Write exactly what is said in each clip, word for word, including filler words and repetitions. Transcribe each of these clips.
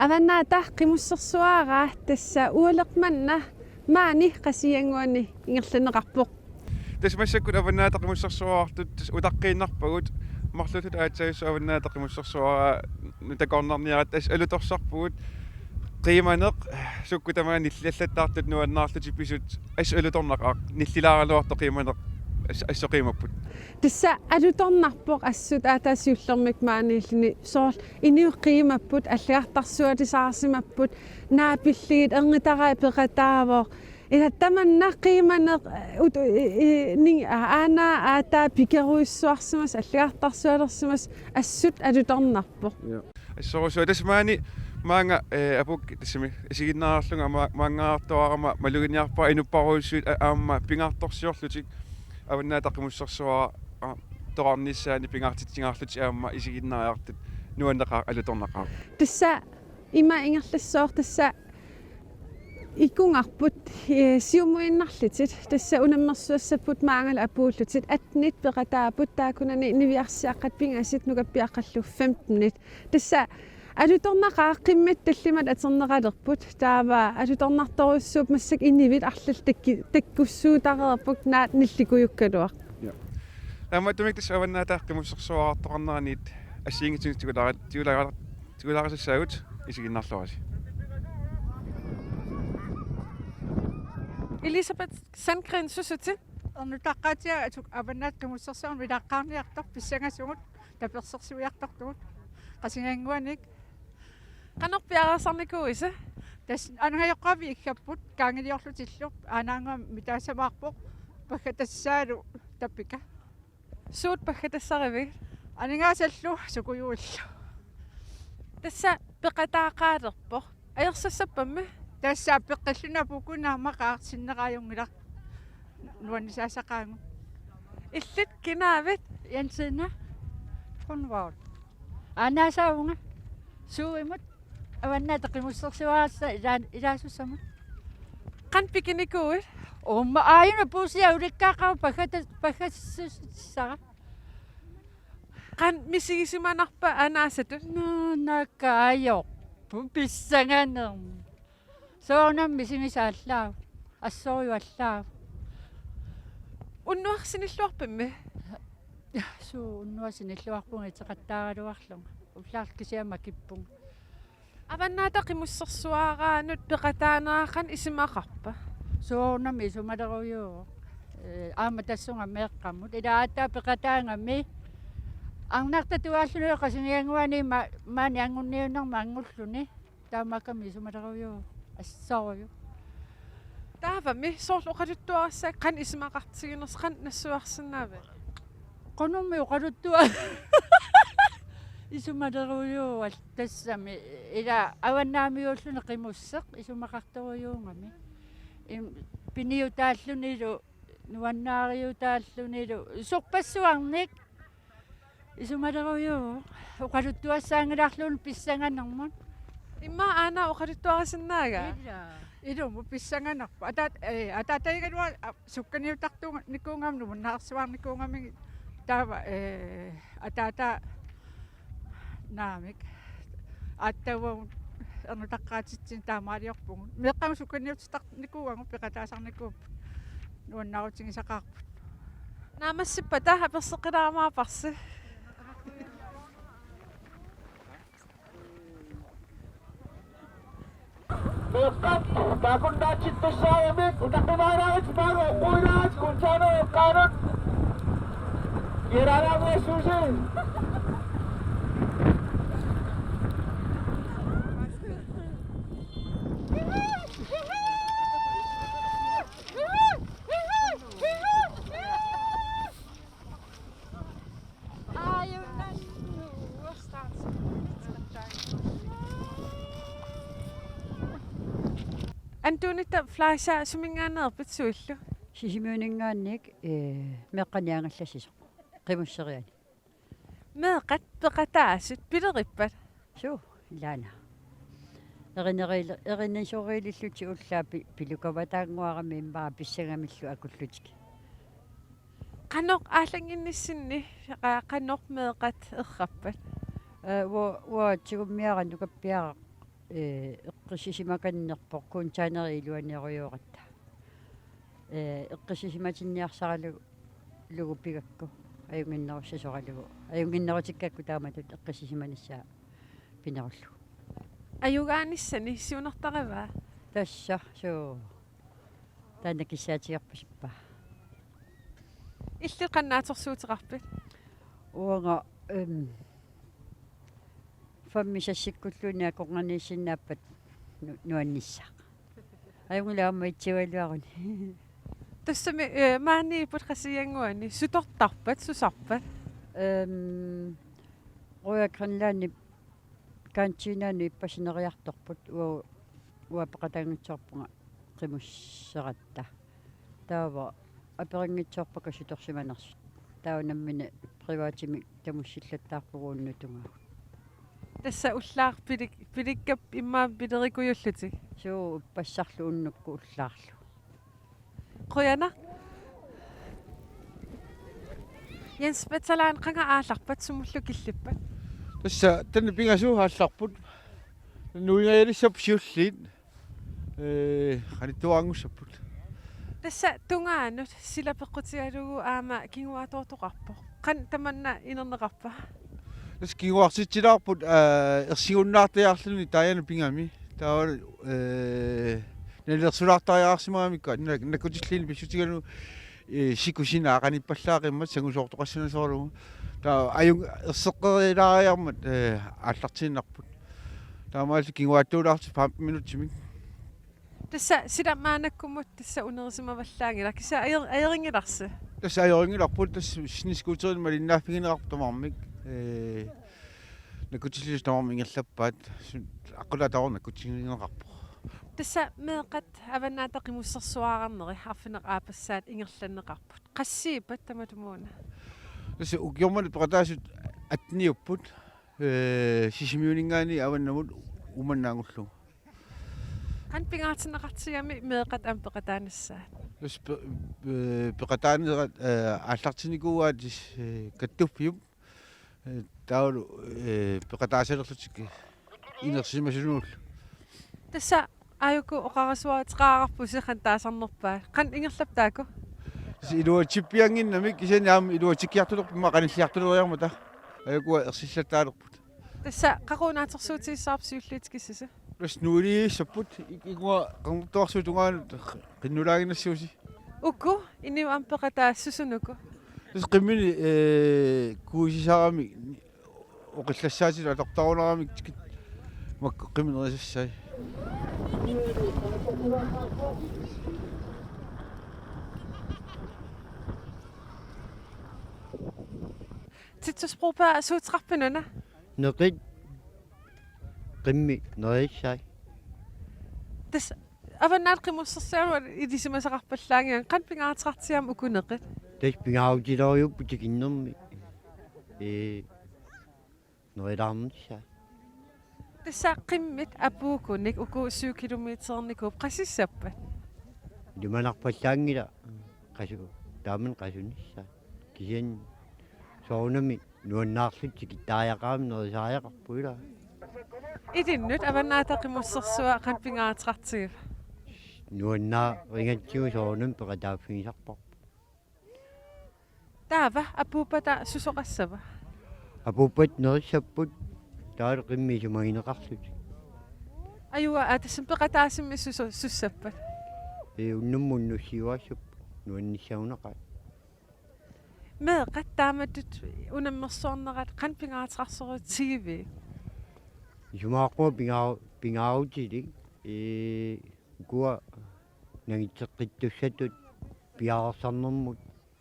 Avannaata Qimussersuaraa tassa ualeq manna maani Qasigiannguani ingerlanneqarpoq. Tassa massakkut Avannaata Qimussersuaraartut tassa utaqqiinnarpagut, marluulluta aatsaat Avannaata Qimussersuaraa nutakornarniaratta tassa alutorsarpugut. Qiimaneq sukkut tamaani nilliallattaartut nuannaarlutik pisut, assut alutornaqaaq, nillilaaraluartoq qiimaneq, assut qiimapput. Tassa alutornarpoq assut aatsaat siullermik maaniilluni, soorlu inuit qiimapput, allagartarsualisaarsimapput, naapillugit, ernutarai peqataavoq. Ila tamanna qiimaneq, ut-, i-, i-, ning-, a-, aana aatsaat pikerujussuarsimasoq, allagartarsualersimasoq, assut alutornarpoq. Ja. Assorujussuaq tassa maani maanga, eh, apuk tassami isiginnaarlunga ma-, maanngaartuarama maluginiarpara inupparujussuit a-, aamma pingaartorsiorlutik Avannaata Qimussersuaraa toqqarnissaanni pingaartitsigaarlutik aamma isiginnaariartut nuanneqaaq alutornaqaaq. Tassa ima ingerlassooq tassa ikungarput, eh, siumuinnarlutik, tassa unammersuassapput maangalu apuullutik, attenit peqataapput, taakkunani niviarsiaqqat pingasut, nukappiaqqallu femtenit. Tassa alutornaqaaq, qimmit tallimat atorneqalerput, taava alutornartorujussuupput massakkut inuit arlallit takku-, takkussuutareerput naak nillikujukkaluaq. Ja. Taamaattumik tassa Avannaata Qimussersuaraartoqarneraniit assigiinngitsunik tigulaara-, tigulaara-, tigulaarisussaagut, isiginnaarluarisi. Elisabeth Sandgreen, susutit? Ernutaqqaatiga atuk Avannaata Qimussersuarnut ilaaqqaarniartoq, pissangasugut, tapersersuiartortugut Qasigiannguanik. Qanoq piareersarnikuuisi? Tassa aningajoqqaavi iggapput, kaangiliorlutillu, aanaannguaq mitaassamaarpoq, paggatassaalu tappika. Suut paggatassarivigit? Aningaasallu Sukujuullu. Tassa peqataaqaalerpoq. Ajorsassappammi? Tassa peqqilluni apuukkunnga aamma qaarsinnerajunngilaq, nuannisaassaqaagut. Illit kinaavit? Jensina Grunwald. Aanaasaagunga Suuimut Avannaata Qimussersuaraasa ilaa-, ilaasussamut. Qanoq piginikuuit? Uumma aajuna puussiaq ulikkaaqaaq paggata-, paggasissutissara. Qanoq misigisimanarpa anaasatut? Naanakka ajorput pissanganermut. Soorunami misigisaallaavoq, assorujuk allaavoq. Unnuaq sinilluarpimmi? Suu, unnuaq sinilluarpunga iteqattaaraluarlunga. Ullaarlu kisianni makippunga. Avannaata Qimussersuaraanut peqataanera qanoq isumaqarpa? Soorunami isumalerujuuvoq. Ee, aamma tassunga meeqqamut. Ila aatsaat peqataagami. Arnartatuaalluni Qasigiannguani ma-, maani anguniunnermi angulluni. Taamaakkami isumalerujuuvoq. Assorujuk. Taavami soorlu oqaluttuarissavat qanoq isumaqartiginersoq, qanoq nassuiarsinnaaviuk? Qanormi oqaluttua-, isumalerujuuvoq tassami. Ila avannaamiuulluni qimusseq isumaqartorujuugami. Im-, piniutaallunilu, nuannaariutaallunilu, sorpassuarnik. Isumalerujuuvoq. Oqaluttuassaanngilarluunniit pissanganermut. Immaqa aana oqaluttuarisinnaagaa? Ila. Ilumut pissanganerpoq. Ataat-, ee, ataatagigaluaq, a, sukkaniutartuunikuugama nuannaarsuarnikuugamigit. Taava, ee, ataata naamik. Aatsaat uagut ernutaqqaatitsinnut taamaaliorpugut. Meeqqagut sukkaniutittarnikuugatsigu peqataasarnikuupput. Nuannaarutigisaqaarput. Naammassippata aperseqqilaarmaarparsi. Meeqqat taakkunannga aatsittussaagami utaqqimaarakku maanga oqquinaarakku kunsaanerup eqqaanut. Kiraanaamiassuusi. Antuunitta Fleischer, suminngaanneerpit suillu? Sisimiuninngaanniit, ee, meeqqani angallassisoq. Qimusseriani. Meeqqat peqataasut pilerippat? Suu, ilaana. Erineri-, erinisoriilillutik ullaat pi-, pilukavataannguarami immaqa pissangamillu akullutik. Qanoq aallannginnissinni, qa-, qanoq meeqqat errappat? Ee, uo-, uanga tigummiaraq nukappiaraq ee, eqqissisimakannerpoq, containeri iluaniorujooratta. Ee, eqqissisimatinniarsaralugu pigakku, ajunnginnerussasoralugu. Ajunnginnerutikkakku taamatut eqqissisimanissaa pinerullugu. Ajugaanissani siunertarivaa? Tassa, suu. Taanna kissaatigerpasippa. Illit qanoq atorsuuteqarpit? Uanga, em, femmi-seksikkulluunniit akornanniissinnaappat nu-, nuannissaaq. Ajunngilaq aamma itsualuaruni. Tassami, eh, maaniipput Qasigiannguani, sutortarpat, susarpat? Em, Royal Greenlandip kantinaanut ippassaq neriartorput, uanga, uanga peqataanngitsoorpunga qimusseratta. Taava aperinngitsoorpakka sutorsimanersut. Taava nammineq privatimik tamussillattaarpugut unnuk tungaagut. Tassa ullaaq pilik-, pilikkap immaqa pilerikujullutik? Suu, ippassarlu unnukkut ullaarlu. Qujanaq. Jens Peter Lang, qanga aallarpat, sumullu killippat? Tassa taanna pingasut aallarput. Nuigajalissap siulliit. Ee, qanittuaranngussapput. Tassa tungaanut sila peqqutigalugu aamma kinguaattoortoqarpoq. Qanoq tamanna inerneqarpa? Tassa kinguartitsilaarput, aa, ersigunnaartajaarluni taajana pigami. Taava, ee, nalilersulaartariaqarsimagamikku, na-, nakkutilliinik pissutigalugu, ee, siku sina qanippallaaqimmat sangusoortoqassinasoralugu. Taava ajunngilaq erseqqerilaariarmat, ee, aallartiinnarput. Taamaalilluta kinguaattuulaartut femten minutsimik. Tassa sila maannakkumut tassa unerusimavallaanngilaq. Kisianni ajor-, ajorinngilarsi? Tassa ajorinngilarput, tassa snescooterinik malinnaaffigineqarpoq tamarmik. Ee, nakkutilliisut tamarmik ingerlappaat. Sun-, aqqutaata tamarmik nakkutigineqarpoq. Tassa meeqqat Avannaata Qimussersuararneri arfineq-aappassaat ingerlanneqarput. Qassiippat tamatumuuna? Tassa ukioq manna peqataasut atteniupput. Ee, Sisimiuninngaanniit avannamut Uummannangullu. Qanoq pingaartinneqartigami meeqqat aamma peqataanissaat? Tassa pe-, ee, peqataanerat, ee, aallartinnikuuaat, ee, kattuffiup, ee, taavalu, ee, peqataasalerlutik inersimasunullu. Tassa aajuku oqarasuaateqarpusi qanoq taasarnerpaat. Qanoq ingerlappa taakku? Tassa iluatsippiannginnamik, kisianni aamma iluatsikkiartulerput immaqa qanilliartuleriarmata. Aajuku ersillattaalerput. Tassa qaqugu naatsorsuutigissavarput siulliit tikissasi? Tassa nuiliissapput, ik-, ikua qanittuarsuup tungaanut qinnulaaginnassuusi. Uku inuit aamma peqataasut susunuku? Tassa qimmini, ee, kuisisaramik oqillassaatilik atortarunaramik tikit makku qimmit nerisassai. Titus Broberg, suuteqarpit una? Neqit qimmit nerisassai. Tassa Avannaata Qimussersuarmut ilisimasaqarpallaanngilanga, qanoq pingaartitsigalugu uku neqit? Tassa pingaarutilerujuupput tikinnermi. Ee, nerilaarnissaa. Tassa qimmit apuukkunik uku syv kilometerinikuupput, qasissappat? Ilimanarpallaanngilaq qasu-, taamani qasunissaa. Kisianni soorunami nuannaarlutik tikittariaqarami nerisariaqarput ilaa. Ilinnut Avannaata Qimussersuaq qanoq pingaartitsigiva? Nuannaarigatsigu soorunami peqataaffigisarparput. Taava apuuppata susoqassava? Apuuppat nerissapput, taavalu qimmit isumagineqarlutik. Ajua, aa, tassami peqataasummi suso-, sussappat? Ee, unnummut unnussiuaassapput, nuannissagunaqaat. Meeqqat taamatut unammersuarnerat qanoq pingaartitsigiviuk? Isumaqarpunga pingaaru-, pingaarutilik, ee, ukua nangitseqqittussatut piareersarnermut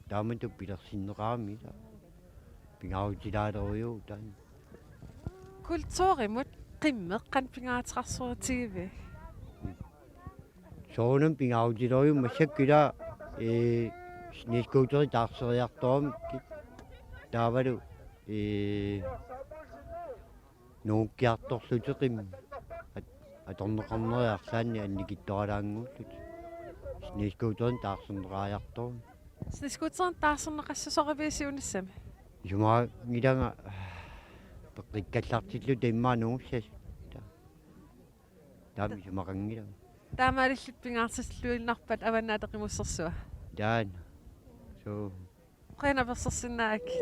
taamatut pilersinneqarami ilaa. Pingaarutilaalerujuuvoq taanna. Kulturimut qimmeq qanoq pingaartitsigiviuk? Soorunami pingaarutilerujuuvoq massakkut ilaa, ee, snescooteri taarseriartoramikkit. Taavalu, ee, nungukkiartorlutik qimmit. At-, atorneqarneri arlaannik annikitsuaralaannguullutik. Snescooterinik taarserneqariartorami. Snescooterinik taarserneqassasoraviuk siunissami? Isumaginngilanga peqqikkallartilluta immaqa nungussasut. Taama isumaqanngilaq. Taamaalillutit pingaartilluinnarpat Avannaata Qimussersua. Taanna. Suu. Qujanaq apersorsinnaagassi.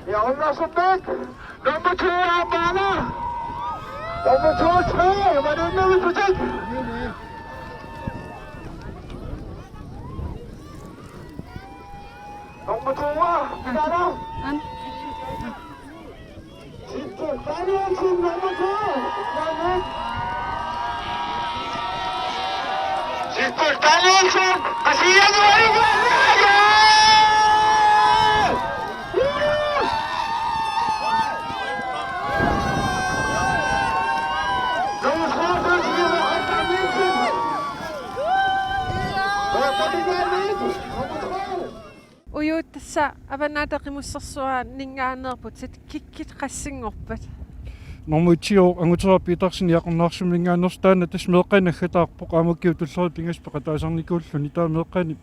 Ja, Anders Bæk. Nummer to er Bala. Nummer to og tre. Var det en ny butik? Nummer to er Bala. Victor Danielsen, nummer to. Victor Danielsen. Uju, tassa Avannaata Qimussersuaninngaanneerputit, kikkut qassinngorpat? Normu itsiu Anguteraq Petersen Iaqornaarsumminngaanneersoq, taanna tassa meeqqanik naggataarpoq, aamma ukiut tulliit pingasut peqataasarnikuulluni, taava meeqqanik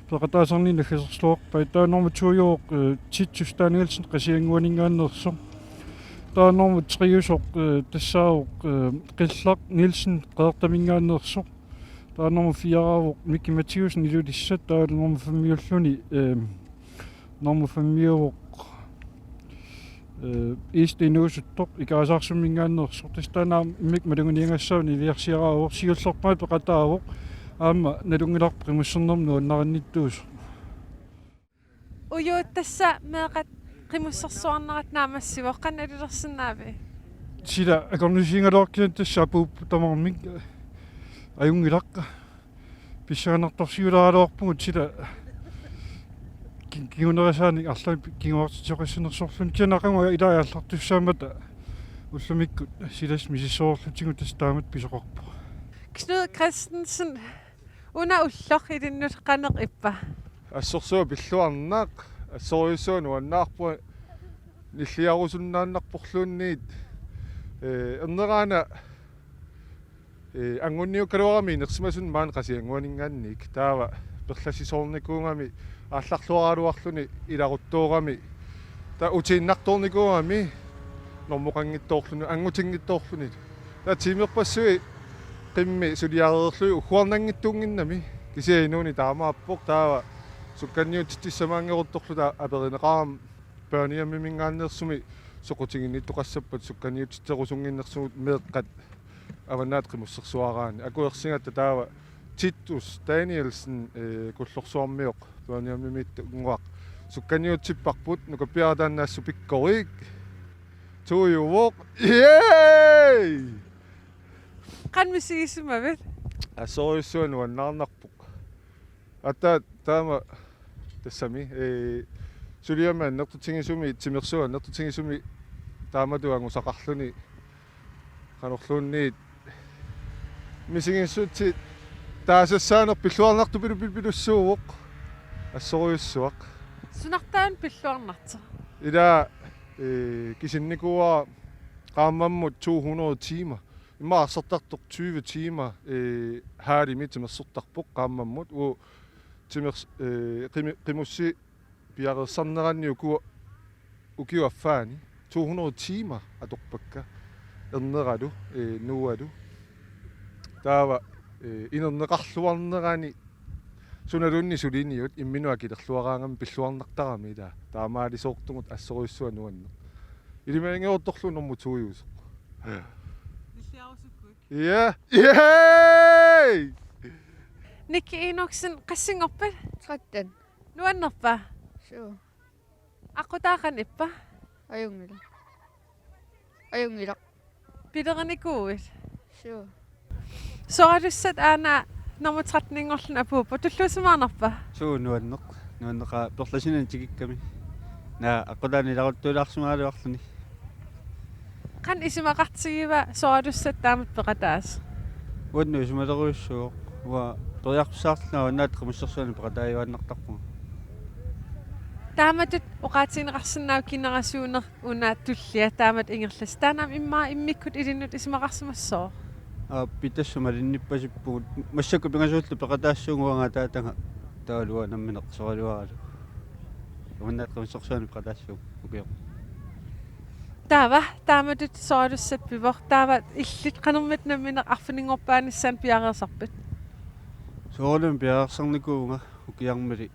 peqataasarnini naggasersorpai. Taava normu toiuvoq, eh, Titus Danielsen Qasigiannguaninngaanneersoq. Taava normu triusoq, eh, tassaavoq, eh, Qillaq Nielsen Qeqertaminngaanneersoq. Taava normu fireavoq Miki Mathiussen Ilulissat, taava normu femmiulluni, eh, normu femmiuvoq, eh, East Inuusuttoq Ikaasaarsuminngaanneersoq. Tassa taanna immikkut maluginiagassaanik niviarsiaraavoq, siullerpaamik peqataavoq, aamma nalunngilarput qimussernermut nuannarinnittuusoq. Uju, tassa meeqqat qimussersuarnerat naammassivoq, qanoq ililersinnaavit? Sila akornusiigaluarpakka, tassa apuupput tamarmik, ajunngilaq. Pissanganartorsiulaaraluarpugut sila ki-, kingunerisaanik arlaannik kinguartitsisoqassanersorluni. Kisianni aqagu ilai aallartussaammata ullumikkut silassi misissoorlutigu tassa taamatut pisoqarpoq. Knud Kristensen, una ulloq ilinnut qanoq ippa? Assorsuaq pilluarnaq, assorujussuaq nuannaarpunga nilliarusunnaannarporluunniit, eh, erneraana, eh, angunniukkaluarami inersimasunni maani Qasigiannguaninngaanniit, taava perlassisoornikuugami aallarluaraluarluni ilaruttoorami, taava utiinnartoornikuugami normoqanngitsoorluni, angutinngitsoorluni. Taava tiimerpassuit qimmit suliareerlugit ugguarnanngitsuunnginnami, kisianni inuuneq taamaappoq, taava sukkanniutitsissamaanngeruttorluta aperineqarami børnehjemiminngaanneersumik soqutiginnittoqassappat sukkanniutitserusunnginnersugut meeqqat Avannaata Qimussersuaraanni. Akuersigatta taava Titus Danielsen, eh, Kullorsuarmioq børnehjemimiittunnguaq sukkanniutipparput, nukappiaraq taanna assut pikkorik. Toiuvoq. Yay! Qanoq misigisimavit? Assorujussuaq nuannaarnarpoq. Aatsaat taama tassami, ee, suliami annertutigisumi, timersuup annertutigisumi taamatut angusaqarluni, qanorluunniit misigissutsit taasassaaneq pilluarnartupilupiluppilussuuvoq, assorujussuaq. Sunartaanna pilluarnartoq? Ilaa, ee, kisinnikuuara qaammammut to hundrede timer. Immaqa arsartartoq tyve timer, ee, haalimi timersortarpoq qaammammut. Uu timers-, ee, qimi-, qimussi piareersarneranni uku-, ukiup affaani to hundrede timer atorpakka. Erneralu, ee, Noahlu. Taava, ee, inerneqarluarnerani sunaluunniit suliniut imminut akilerluaraangami pilluarnartarami ilaa. Taamaalisoortugut assorujussuaq nuanneq. Ilimaginngeeruttorlugu nummer to-juusoq. Ja. Yay! Nikki Enoksen, qassinngorpit? Tretten. Nuannerpa? Suu. Aqqutaaq qanoq ippa? Ajunngilaq. Ajunngilaq. Pilerinikuuit? Suu. Soralussat aana nummer tretten-inngorluni apuuppoq, tulluusimaarnarpa? Suu, nuanneq. Nuanneqaaq perlasinnani tikikkami. Naa, aqqutaani ilaruttuulaarsimagaluarluni. Qanoq isumaqartigiva soralussat taamatut peqataasut? Uannut isumalerujussuuvoq. Uanga periarfissaqarlunga Avannaata Qimussersuani peqataajuaannartarpunga. Taamatut oqaatigineqarsinnaavoq kinerasuuneq una tullia taamatut ingerlassaaq. Taanna aamma immaqa immikkut ilinnut isumaqarsimassooq? Aap, tassa malinnippasippugut. Massakkut pingasuulluta peqataassuunga uanga ataataga. Taavalu uanga nammineq soraluaralu. Avannaata Qimussersuani peqataassuunga. Ukioq. Taava, taamatut soralussat pivoq. Taava illit qanormita nammineq arfininngorpaanissaanut piareersarpit? Soorunami piareersarnikuuvunga ukiarmili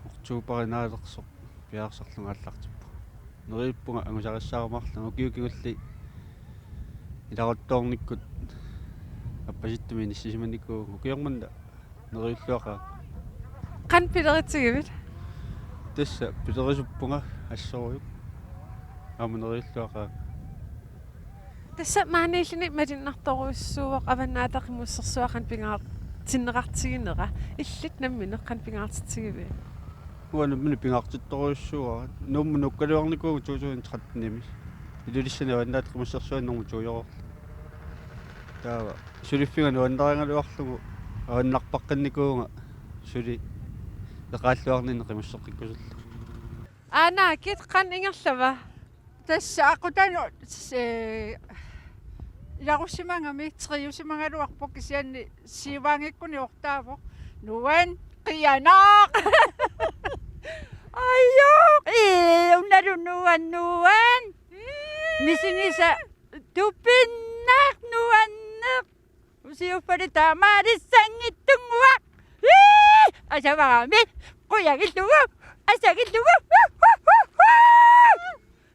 oktobarip naalersoq piareersarlunga aallartippunga. Neriuppunga angusarissaarumaarlunga ukiut kingulliit ilaruttoornikkut appasittumik inissisimanikuuvunga, ukiormanna neriulluaqaanga. Qanoq pileritigivit? Tassa pilerisuppunga assorujuk. Aamma neriulluaqaanga. Tassa maaniilluni malunnartorujussuuvoq Avannaata Qimussersua qanoq pingaartinneqartiginera. Illit nammineq qanoq pingaartitsigiviuk? Uanga nammineq pingaartittorujussuuara. Nuummut nuukkaluarnikuuvunga to tusind tretten-imi. Ilulissani Avannaata Qimussersuani nummer to-joroorlunga. Taava suliffiga nuannarigaluarlugu avannarpaqqinnikuuvunga suli eqaalluarninni qimusseqqikkusullugu. Aanaakit qanoq ingerlava? Tassa aqqutaani, ee, ilarussimagami, triusimagaluarpoq kisianni Siuaangikkuni ortaavoq. Nuan qianaq. Ajo, ee, unnalu nuan, nuan. Misigisa tupinnaq, nuanneq. Usiuffali taamaalissanngitsunnguaq. Ii! Asavarami qujagillugu, asagillugu.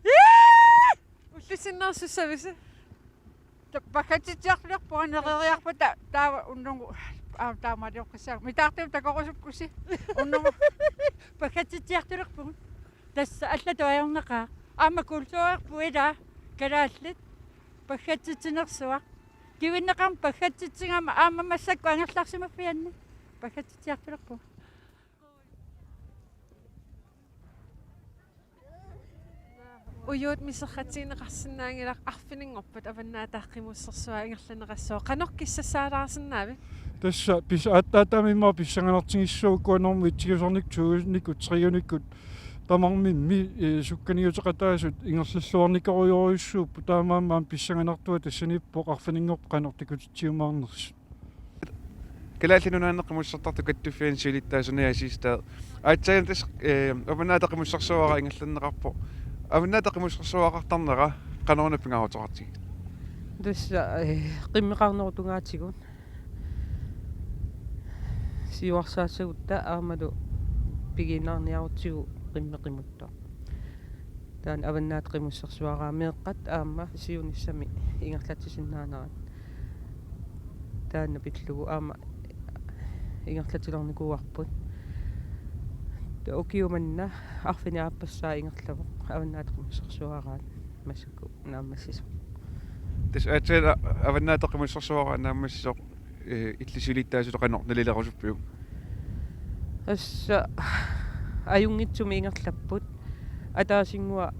Ii! Ullup sinnersussavisi? Ta-, pakkatitsiartulerpunga nereriarpata taava unnugu, aa, taamaalioqqissaanga. Mitaartup takorusukkusi. Unnugu pakkatitsiartulerpunga. Tassa allatut ajornaqaaq. Aamma kultureerput ilaa kalaallit. Pakkatitsinersuaq. Kivinneqarmat pakkatitsigama aamma massakkut angerlarsimaffianni. Pakkatitsiartulerpunga. Ujuut miserratigineqarsinnaanngilaq, arfininngorpat Avannaata Qimussersua ingerlanneqassooq. Qanoq kissassaalaarsinnaavit? Tassa pis-, aat-, aatsaammi immaqa pissanganartigissuugut uku anormut itsigusarnikkut, toonikkut, trionikkut, tamarmimmi, ee, sukkaniuteqataasut ingerlalluarnikorujorujussuupput, taamaammat aamma pissanganartua tassaniippoq arfininngorpat qanoq takutitsiumaarnersut. Kalaallit Nunaanni Qimussertartut Kattuffianni siulittaasup Naja Siegstad. Aatsaat tassa, ee, Avannaata Qimussersuara ingerlanneqarpoq. Avannaata Qimussersuaqartarnera qanoruna pingaaruteqartigit? Tassa, ee, qimmeqarnerup tungaatigut siuarsaasagutta aammalu pigiinnarniarutsigu qimmit qimuttoq. Taanna Avannaata Qimussersuaraa meeqqat aamma siunissami ingerlatsisinnaanerat. Taanna pillugu aamma ingerlatilernikuuarput. Taava ukioq manna arfineq-aappassaa ingerlavoq Avannaata Qimussersuaraat massakkut naammassisoq. Tassa aatsaat Avannaata Qimussersuaraat naammassisoq, ee, illit siulittaasutut qanoq nalilerusuppiuk? Tassa ajunngitsumik ingerlapput. Ataasinngua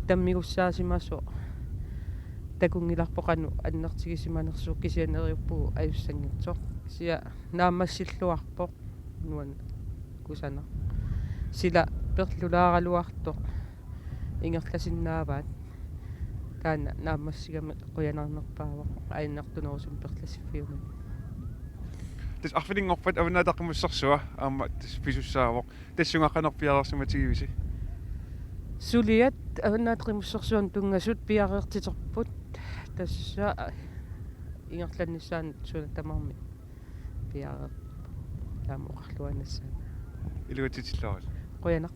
tammigussaasimasoq takunngilarput qanoq annertusigisimanersoq, kisianni neriuppugut ajussanngitsoq. Kisianni naammassilluarpoq nuanneq kusanaq. Sila perlulaaraluartoq ingerlasinnaavaat. Taanna naammassigami qujanarnerpaavoq ajornartornerusumik perlasiffiumani. Tassa arfininngorpat Avannaata Qimussersua aamma tassa pisussaavoq. Tassunga qanoq piareersimatigivisi? Suliat Avannaata Qimussersuanut tunngasut piareertiterput. Tassa ingerlannissaanut suna tamarmi piareerpoq. Taama oqarluaannassaanga. Iluatsitsilluarisi. Qujanaq.